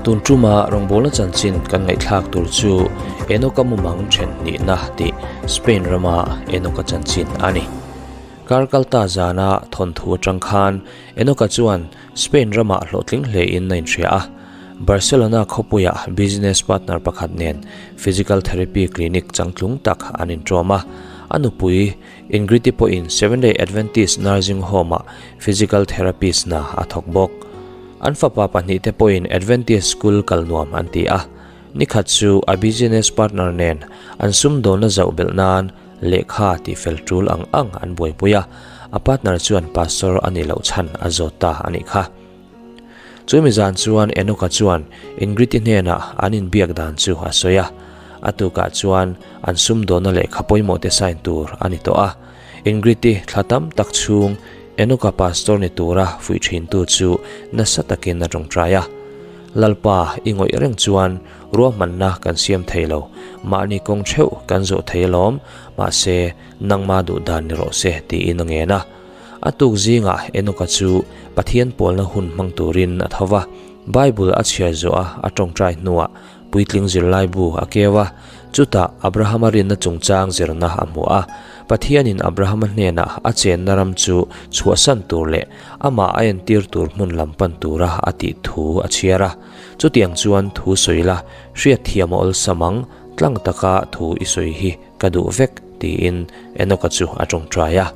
Tun tuma rawngbawlna chanchin kan ngaihthlak tur chu Enoka mumang then nihna tih Spain rama Enoka chanchin a ni. Kar kalta zana thawnthu atang khan Enoka chuan Spain ramah hlawhtling hlein a inhria a. Barcelona khawpuiah business partner pakhat nen physical therapy clinic changtlung tak an inṭawm a. A nupui Ingrid-i pawhin Seventh-day Adventist Nursing Home-ah physical therapist hna a thawk bawk. An fapa pahnihte pawhin Adventist school kal nuam an ti a. Nikhat chu a business partner nen an sumdawnna zauh belh nan lehkha tihfel tul ang ang an buaipui a, a partner chuan pastor a nih loh chhan a zawt ta a nih kha. Chumi zan chuan Enoka chuan Ingrid-i hnenah an inbiak dan chu a sawi a, a tukah chuan an sumdawnna lehkha pawimawh te sign tur a ni tawh a. Ingrid-i thla tam tak chhung Enoka pastor ni tura fuih thintu chu nasa takin a tawngtai a. Lalpa, i ngawih reng chuan ruahmanna kan siam thei lo, mahni kawng theuh kan zawh thei alawm, mahse nangma duh dan ni rawh se tiin a ngen a. A tuk zingah Enoka chu Pathian pawlna hun hmang turin a tho va, Bible a chhiar zawh a a tawngtai hnuah puitling zirlaibu a keu a, chutah Abrahama rinna chungchang zirna a hmu a. Pathianin Abrahama hnenah a chenna ram chu chhuahsan tur leh amah a entir tur hmun lam pan tura a tih thu a chhiar a. Chutiang chuan thu sawi la, hriatthiam a awlsam ang, tlang taka thu i sawi hi ka duh vek, tiin Enoka chu a tawngtai a.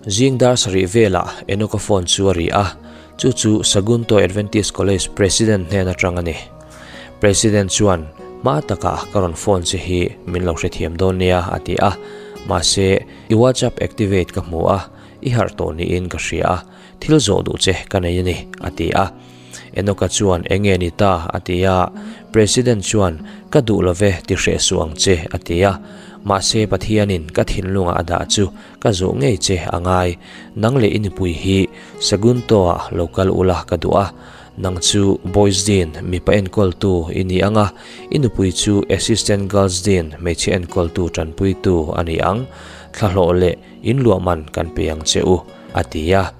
Zing dar sarih velah Enoka phone chu a ri a, chu chu Sagunto Adventist College President hnen atang a ni. President chuan, Hma takah ka rawn phone che hi min lo hrethiam dawn nia, a ti a. Mahse, i WhatsApp activate ka hmu a, i harh tawh niin ka hria a, thil zawh duh che ka nei a ni, a ti a. Enoka chuan, Enge ni ta? a ti a. President chuan, Ka duh lo ve, ti hreh suh ang che, a ti a. Mahse, Pathianin ka thinlungah a dah chu ka zawh ngei che a ngai. Nang leh i nupui hi Sagunto-ah lo kal ula ka duh a. Nang chu Boys Dean, mipa enkawltu i ni ang a, i nupui chu Assistant Girls Dean, hmeichhe enkawltu tanpuitu a ni ang. Thlahlawh leh inluah man kan pe ang che u, a ti a.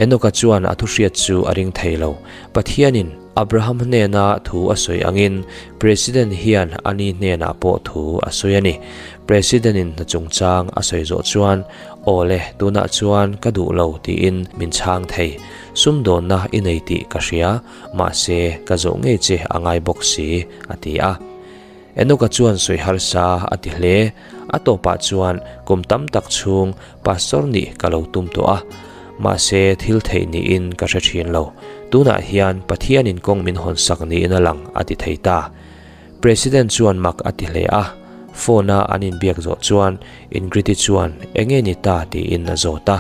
Enoka chuan a thuhriat chu a ring thei lo. Pathianin Abraham hnena thu a sawi angin President hian ani hnenah pawh thu a sawi a ni. President-in hna chungchang a sawi zawh chuan, Aw le, tunah chuan ka duh lo tiin min chhang thei. Sumdawnna i nei tih ka hria, mahse ka zawh ngei che a ngai bawk si, a ti a. Enoka chuan sawi harsa a ti hle. A tawpah chuan kum tam tak chhung pastor nih ka lo tum tawh a, mahse thil theih niin ka hre thin lo. Tunah hian Pathianin kawng min hawn sak niin a lang a ti thei ta. President chuan mak a ti hle a, phone-a an inbiak zawh chuan Ingrid-i chuan enge ni ta tiin a zawt a.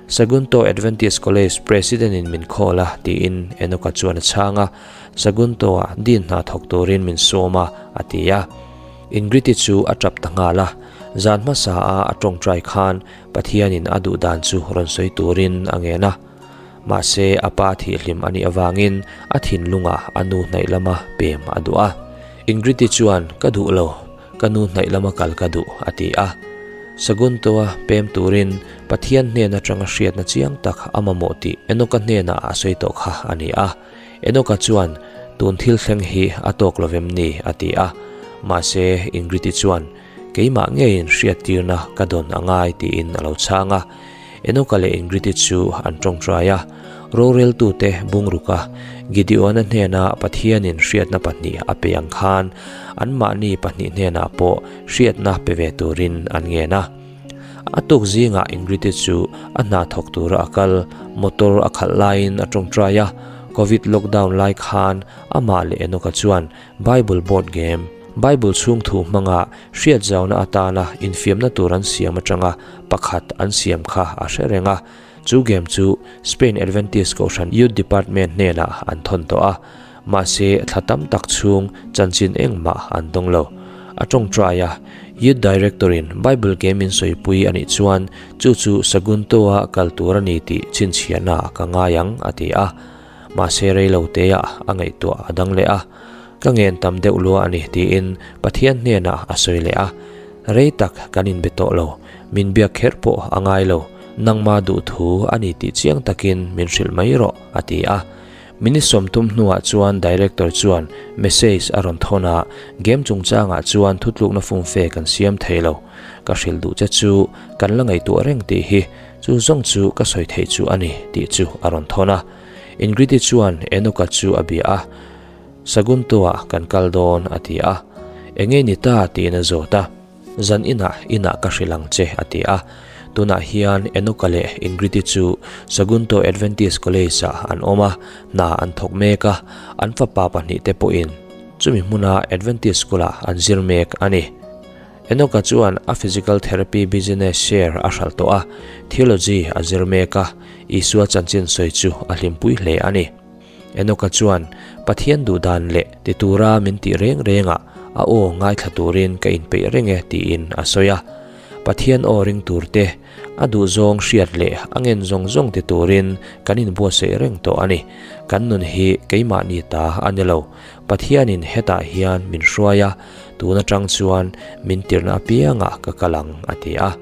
Sagunto Adventist College President-in min call a, tiin Enoka chuan a chhang a. Sagunto-ah Dean hna thawk turin min sawm a, a ti a. Ingrid-i chu a tap ta nghal a. Zan hmasa a a tawngtai khan Pathianin a duh dan chu rawn sawi turin a ngen a. Mahse, a pa thihhlim a nih avangin a thinlungah a nu hnaih lama pem a duh a. Ingrid-i chuan, Ka duh lo. Ka nu hnaih lama kal ka duh, a ti a. Saguntoa pem turin Pathian hnen atanga hriatna chiang tak a mamawh tih Enoka hnenah a sawi tawh kha a ni a. Enoka chuan, Tun thil thleng hi a tawk lo vem ni? a ti a. Mahse, Ingrid-i chuan, Keimah ngeiin hriattirna ka dawn a ngai tiin a lo chhang a. Enoka leh Ingrid-i chu an tawngtai a. Roreltute bungruka Gideon-a hnena Pathianin hriatna pahnih a pe ang khan anmahni pahnih hnenah pawh hriatna pe ve turin an ngen a. A tuk zingah Ingrid-i chu a hna thawk tura a kal, motor a khalh laiin a tawngtai a. Covid lockdown lai khan amah leh Enoka chuan Bible board game, Bible chhung thu hmanga hriat zauna atana infiamna tur an siam atanga pakhat an siam kha a hre reng a. Chu game chu Spain Adventist Kohhran Youth Department hnenah an thawn tawh a, mahse thla tam tak chhung chanchin engmah an dawng lo. A tawngtai a, Youth Director-in Bible game in sawipui a nih chuan chu chu Sagunto-a kal tur a ni tih chhinchhiahna ka ngai ang, a ti a. Mahse reilo teah a ngaihtuah a dang leh a, ka ngen tam deuh lua a ni tiin Pathian hnenah a sawi leh a, Rei tak kan inbe tawh lo, min biak kher pawh a ngai lo, nangma duh thu a ni tih chiang takin min hrilh mai rawh a ti a. Minute 30 hnuah chuan Director chuan message a rawn thawn a, Game chungchangah chuan thutlukna fumfe kan siam thei lo. Ka hrilh duh che chu kan la ngaihtuah reng tih hi chu zawng chu ka sawi theih chu a ni tih chu a rawn thawn a. Ingrid-i chuan Enoka chu a bia a, Sagunto-ah kan kal dawn a ti a. Enge ni ta tiin a zawt a. Zan inah inah ka hrilh ang che a ti a. Tunah hian Enoka leh Ingrid-i chu Sagunto Adventist College-ah an awm a, hna an thawk mek a, an fapa pahnihte pawhin chumi hmuna Adventist School-ah an zir mek a ni. Enoka chuan a physical therapy business share a hralh tawh a, theology a zir mek a, Isua chanchin sawi chu a hlimpui hle a ni. Enoka chuan Pathian duh dan leh ti tura min tih reng rengah a aw ngaithla turin ka inpeih reng e tiin a sawi a. Pathian aw ring turte, a duhzawng hriat leh a ngen zawng zawng ti turin kan inbuatsaih reng tawh a ni. Kan nun hi keimahni ta a ni lo. Pathianin hetah hian min hruai a, tun atang chuan min tirhna apiangah ka kal ang, a ti a.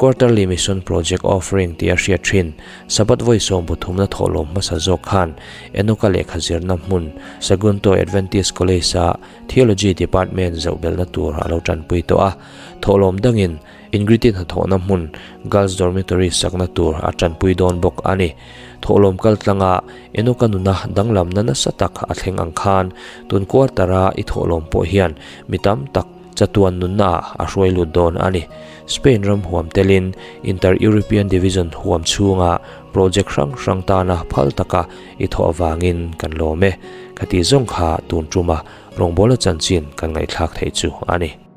Quarterly Mission Project Offering tia hriat thin Sabbath vawi 13na thawhlawm hmasa zawk khan Enoka lehkha zirna hmun Sagunto Adventist College-a Theology Department zohbelna tur a lo tanpui tawh a. Thawhlawm dangin Ingrid-i hnathawhna hmun Girls Dormitory sakna tur a tanpui dawn bawk a ni. Thawhlawm kaltlanga Enoka nuna danglamna nasa tak a thleng ang khan tun quarter-a i thawhlawm pawh hian mi tam tak Chatuan nunnaah a hruai lut dawn a ni. Spain ram huam telin Inter-European Division huam chhunga project hrang hrang tana phal taka i thawh avangin kan lawm e. Khati zawng kha tun tuma rawngbawla chanchin kan ngaihthlak theih chu a ni.